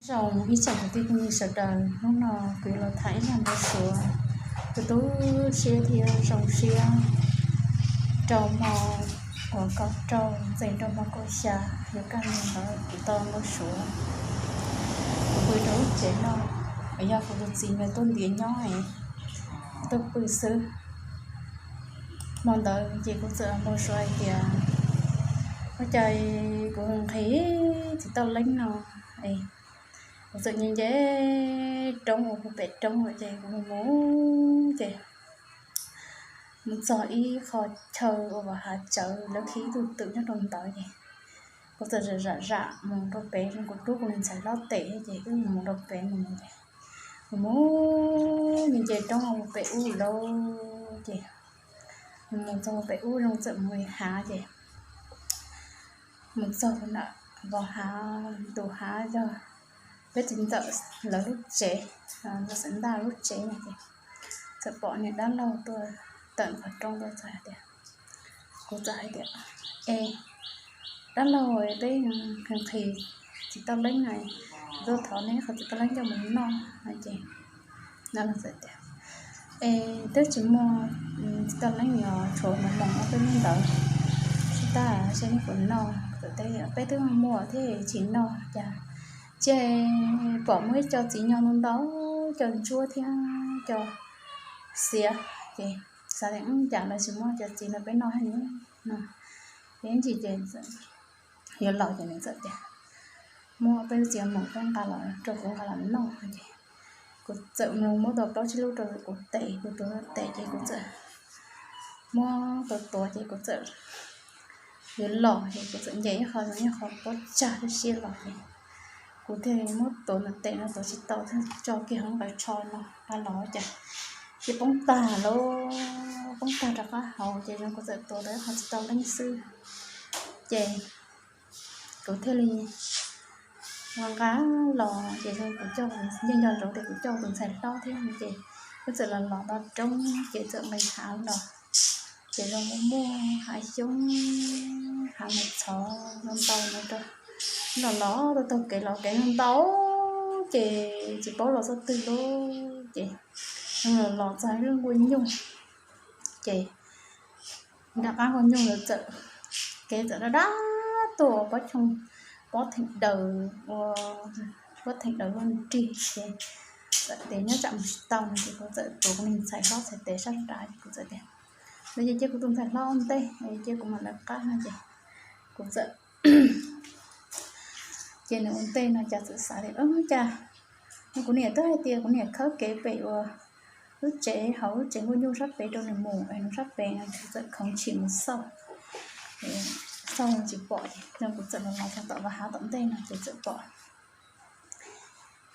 Rau ib tsoom kwv tij phooj ywg sawv daws, hnub no kuv yuav los tham ib zaj npau suav. Kuv tu siab thiab zoo siab rau hmo uas kaum rau ntxees rau hmo kaum xya yuav kaj ntug ntawd kuv tau npau suav. Kuv pw rau lub tsev no, yog kuv tus txiv nkawd tuaj ntiav nyob, tuaj pw xwb. Hmo ntawd ces kuv txawm npau suav hais tias, ua cas kuv nqhis txiv tauj leeb no, kuv txawm nce nce roob uas puag pem roob lawm ces kuv mus mus ces mus txog ib qho chaw uas hav tsawv lawv khi ib tug twm nyob rau ntawd ces kuv txawm zam zam zam mus rau pem, kuv rub kuv niag ntxhais hlob tes ces wb mus rau pem mus ces mus mus nce nce roob uas puag pem ub lawm ces mus mus txog puag pem ub zoo txawm mus li hav ces mus txog ntawm vos hav, tus hav yog peb txiv ntxawm lawv lub tsev, ntxawm Xaiv Ntaj lub tsev no ces txawm pom niag dab laug tuaj tawm qhov rooj tuaj txog hais tias, kuv txawm hais tias, es dab laug, peb nqhis txiv tauj leeb no, tuaj thov neb qhov txiv tauj leeb coj mus noj no ces dab laug txawm tias, es twb tsis muaj txiv tauj leeb, yog tshuav mus moos ob peb hnub ntawd xwb tab sis neb puas noj? Txawm teb, peb twb muaj thiab tsis noj cas, ces pom muaj ib co txiv nyoog ntau ntau, co ntsuab thiab co xiav ces xav tias ib cas lawv tsis muab cov txiv no peb noj thiab ne no, ces ib ntsis ces yuav los ces nws txawm tias, muab peb lub txiv moos peb nqa los rau kuv nqa los noj no ces kuv txawm mus muab tau plaub tsib lub rau kuv tes, kuv tuav tes ces kuv txawm muab tuav tuav ces kuv txawm yuav los ces kuv txawm nce ib qho zoo ib qho pob tsag siab siab los ces kuv thiaj li muab tuav ntawm tes no tuav tsis tau thiab tso kiag hauv nqaws tsho no nqa los cas ces poob tag lauj, poob tag rov qab hauv ces kuv txawm tuav tau ib qho txiv tauj leeb xwb ces kuv thiaj li nqa los ces kuv coj, yeej nco ntsoov tias kuv coj tus ntxhais hlob thiab ces wb txawm los los tau roob ces txawm nqis hav los ces zoo muaj hav xyoob, hav mus txhov ntau ntau no rau, los los tau taug kev los kev ntau ces tsis paub los txoj twg lawm ces los los txog ib lub nkuaj nyuj ces nram qab nkuaj nyuj ntawd txawm, kev txawm dab dab tuaj ua pob theem daws, ua pob theem daws luaj nrig ces txawm tias nyob tsam mus tsis tau no ces kuv txawm tuav kuv niag ntxhais hlob txhais tes sab nrad ces kuv txawm tias, ntawd ces cia kuv tus ntxhais hlob ua ntej, cia kuv mam lawv qab no ces kuv txawm, ces nws ua ntej no cas txawm xav tias, cas kuv niam twb hais tias kuv niam khawb kev pem uas lub tsev hauv lub tsev nkuaj nyuj sab pem rau nws mus es nws sab pem no kuv txawm khoov chim mus xauj, xauj tsis pom ces kuv txawm los los txog tom vaj hav tom ntej no ces txawm pom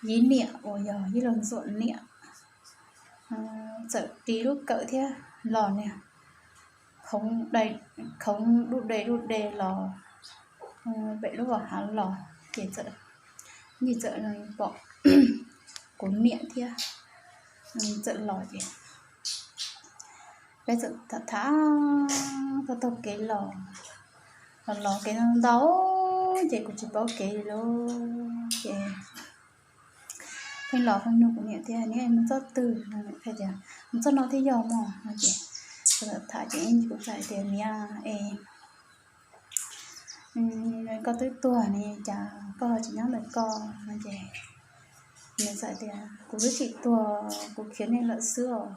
Yib niam uas yog Yib Laug Ntxuam niam txawm ris lub kawm thiab los niag khoov dub de dub de los pem lub vaj hav los ces txawm, Yij txawm pom kuv niam thiab txawm los ces peb txawm tham tham taug taug kev los, los los kev ntau ntau ces kuv tsis paub kev li lauj ces pheej los pheej nug kuv niam tias, niam, mus txoj twg? Niam tias, mus txoj no thiaj yog mog no ces kuv tham ces kuv txawm hais tias, niam es koj twb tuag ne cas koj tsis nyob ntawm koj no ces nws txawm tias, kuv twb tsis tuag, kuv khiav nej lawm xwb os,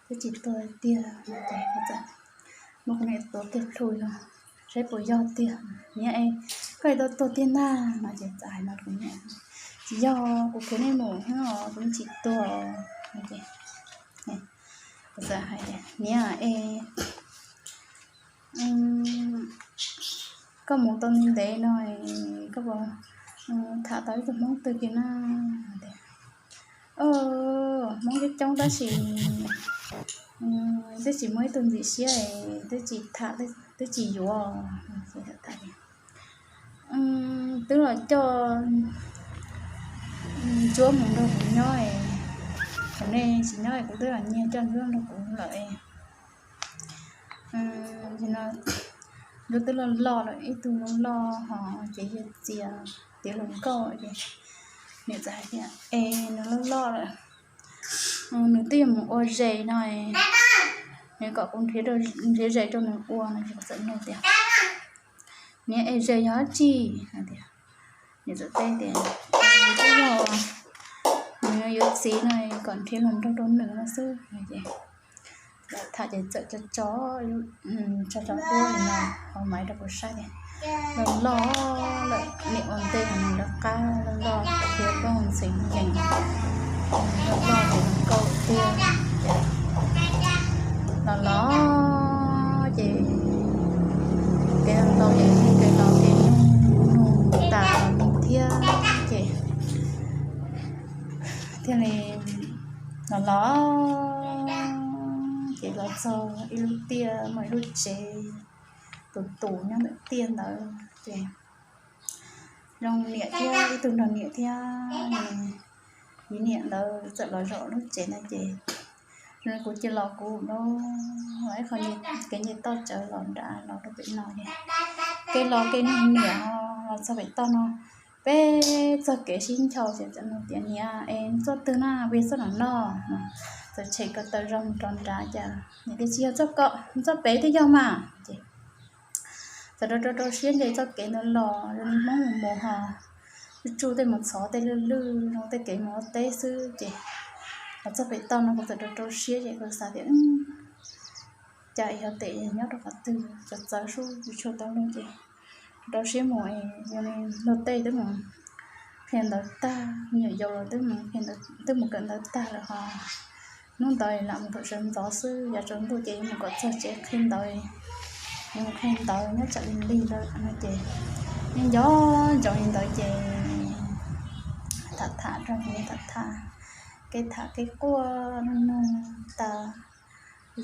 twb tsis tuag tiag no ces kuv txawm muab kuv niam tuav kiag plhu yog saib puas yog tiag. Niam es koj tsis tau tuag tiag ntag no ces txawm hais no kuv niam, tsis yog, kuv khiav nej mus xwb os, kuv tsis tuag no ces kuv txawm hais tias, niam es koj mus tau ntev ntev no koj puas tham tau ib tug Hmoob twg kiag na? Hmoob coob coob tab sis twb tsis muaj ib tug ntxim siab, twb tsis tham, twb tsis yuav. Twb los coj Ntsuab mus nrog kuv nyob, thaum nej tsis nyob kuv twb los nyiag coj Ntsuab nrog kuv lawm. Ntsuab twb loj loj lawm, ib tug loj loj ho ces yog txias tiav hluas nkauj ces Niam txawm hais tias, es nws loj loj lawm, nws twb yuav mus ua zes no, nws kom kuv nrhiav zes rau nws ua no. Ces kuv txawm nug tias, niam, es zes yog dab tsi? Niam txawm teb tias, nws twb yog, nws yuav txiv no, kom nrhiav hluas nraug rau nws no xwb. Ces lawv tham ces txawm tso tso, tso tso duab li no hauv maiv rau kuv saib tias, loj loj lawm, niam ua ntej nws lawv qab loj loj, qhia poj ntxhee yees, loj loj ces nkauj tiag. Ces los los ces kev ntau ces kev los kev nug, nug tas los nug thiab ces thiaj li los los ces los txog ib lub tiaj muaj ib lub tsev tus tus nyob ntawm tiaj ntawd ces zoo niam thiab ib tug nrog niam thiab, yus niam ntawd txawm los zaum lub tsev ntawd ces kuv cia los kuv lub ib qho kev nce toj tsawv los nrad los rau pem no ces kev los kev nug niam los txog pem toj no, peb txog kev sib ncaug ces txawm nug tias, niam es txoj twg na, peb txoj no no? Txawm tshem ko taw zog mus rau nrad cas niam tias, tsis yog txoj ko, txoj pem twb yog mas. Ces txawm rau rau rau siab nce txoj kev ntawd los zoo li Hmoob mus mus ho tsuj tsuj tej mus txhov tej lwj lwj zoo tej kev mus ua teb xwb ces los txog pem toj no kuv txawm rau rau siab ces kuv xav tias cas yog tes nyob rau qhov twg txawv txawv sub tsis tshua tau luag ces rau siab mus es zoo li luag tej twb mus qhia ntawv tag, me nyuam yaus los twb mus kawm ntawv tag lawm ho hnub ntawd lam mus thaum sawv ntxov xwb, yav tsaus ntuj ces yuav mus kom txog tsev qhia ntawv, yuav mus qhia ntawv nyob tsam li lig lawm no ces yeej nco ntsoov li ntawd ces tham tham rau tham tham, kev tham kev quaj nug nug tas,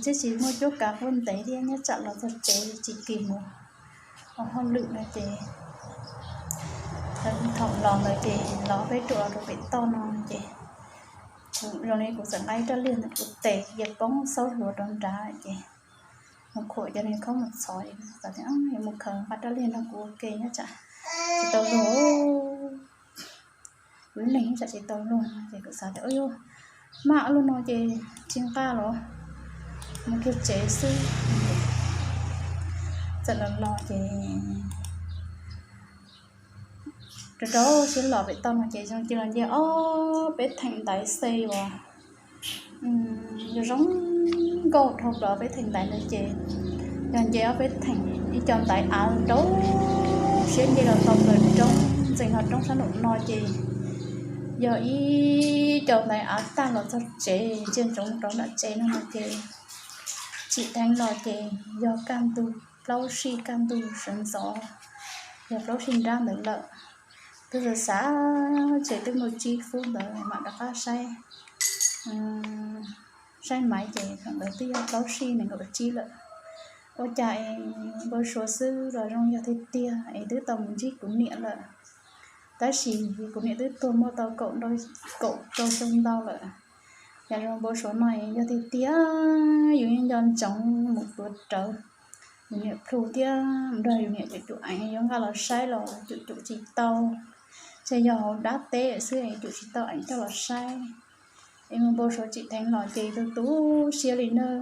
ces tsis muaj cuab kav quaj ntev thiab nyob tsam los txog tsev tsis kis mus ua hauj lwm no ces thaum los ntawd ces los peb ruam los rau pem toj no ces kuv zoo li kuv txawm nqa ib rab liag ntawm kuv tes cia poob xaub hluav rau nrad ces mus khuam cov niag khaub mus txhov, kuv xav tias yuav mus khaws nqa rab liag nrog kuv ua ke nyob tsam tsis tau luag, kuv ib leeg nyob tsam tsis tau luag no ces kuv xav tias, ua yog maj ua luaj no ces tsis nqa los mus kiag tsev xwb. Txawm los los ces rau rau siab los pem toj no ces zoo cia los nce ob peb theem ntaiv xe uas zoo zoo nkauj dhau plaws peb theem ntaiv ntawd ces yog nce ob peb theem ib co ntaiv av rau siab nce los tau plaws roob, ntxeev ho roob sab nraum no ces yog ib co ntaiv av tag los txog tsev ntsia ntsoov rau nram tsev no no ces tsim dheev los ces yog kaj ntug plaub sij kaj ntug sawv ntxov, yog plaub sij nrab ntawd lawm. Twb xav xav ces twb muaj tsib fub ntawd mam rov qab saib, saib maiv ces thaum ntawd twb yog plaub sij nees nkaum tsib lawm. Ua cas es npau suav xwb los zoo yog tiag tiag es twb tau mus ntsib kuv niam lawm. Tab sis kuv niam twb tuag muaj tau kaum rau xyoo ntau lawm. Yog zoo npau suav no yog tiag tiag, yus yeej nco ntsoov mus tuav rawv yus niam plhu thiab mus nrog yus niam cum cum eev, yuav nqa los saib los cum cum tsis tau, ces yog hauv dab teb xwb cum tsis tau eev coj los saib. Es mus npau suav tsim dheev los ces tu tu siab li nawb.